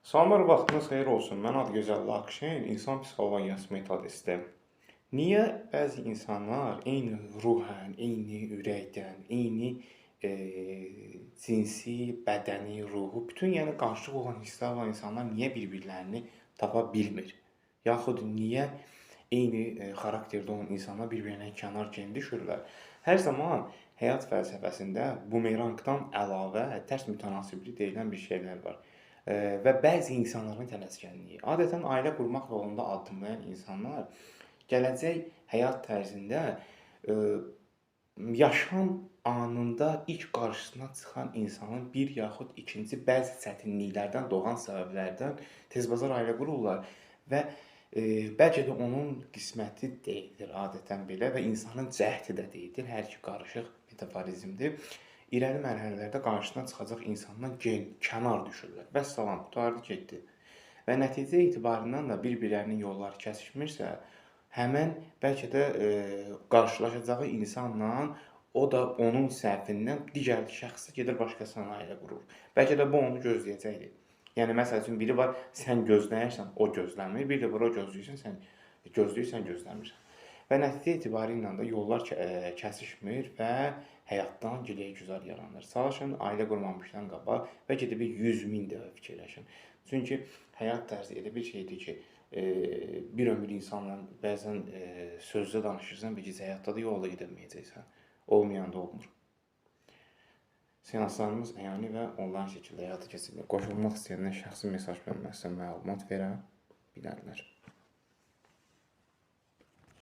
Salamlar, vaxtınız xeyir olsun. Mən Adıgözəl Lakşen, insan psixologiyası metodisti. Niyə bəzi insanlar eyni ruhən, eyni ürəkdən, eyni cinsi, bədəni, ruhu, bütün yəni qarışıq olan hisslər olan insanlar niyə bir-birlərini tapa bilmir? Yaxud niyə eyni xarakterdə olan insanlar bir-birinə kənar gen düşürlər? Hər zaman həyat fəlsəfəsində bumerangdan əlavə tərs mütənasiblik deyilən bir şeylər var. Və bəzi insanların tələskənliyi. Adətən ailə qurmaq yolunda addımlayan insanlar gələcək həyat tərzində yaşam anında ilk qarşısına çıxan insanın bir yaxud ikinci bəzi çətinliklərdən doğan səbəblərdən tezbazar ailə qururlar və bəlkə də onun qisməti deyildir adətən belə və insanın cəhdi də deyildir. Hər iki qarışıq metaforizmdir. İrəli mərhələlərdə qarşısına çıxacaq insandan kənar düşürlər. Vəssalam, qurtardı, getdi. Və nəticə etibarından da bir-birlərinin yolları kəsişmirsə, həmən bəlkə də qarşılaşacağı insanla o da onun səhvindən digər şəxsi gedir başqasına ailə qurur. Bəlkə də bu onu gözləyəcəkdir. Yəni, məsəl üçün, biri var, sən gözləyirsən, o gözləmir. Bir də var, o gözləyirsən, sən gözləyirsən, gözləmirsən. Və nəticə etibarı ilə də yollar kəsişmir və həyatdan giley-güzar yaranır. Çalışın, ailə qurmamışdan qabaq bəlkə də bir 100.000 dəfə fikirləşin. Çünki həyat tərzi elə bir şeydir ki, bir ömür insanla bəzən sözdə danışırsan, bir gecə həyatda da yolda gedə bilməyəcəksən. Olmayan da olmur. Seanslarımız əyani və onlayn şəkildə həyata keçirilir. Qoşulmaq istəyənlər şəxsi mesaj bölməsinə məlumat verə bilərlər.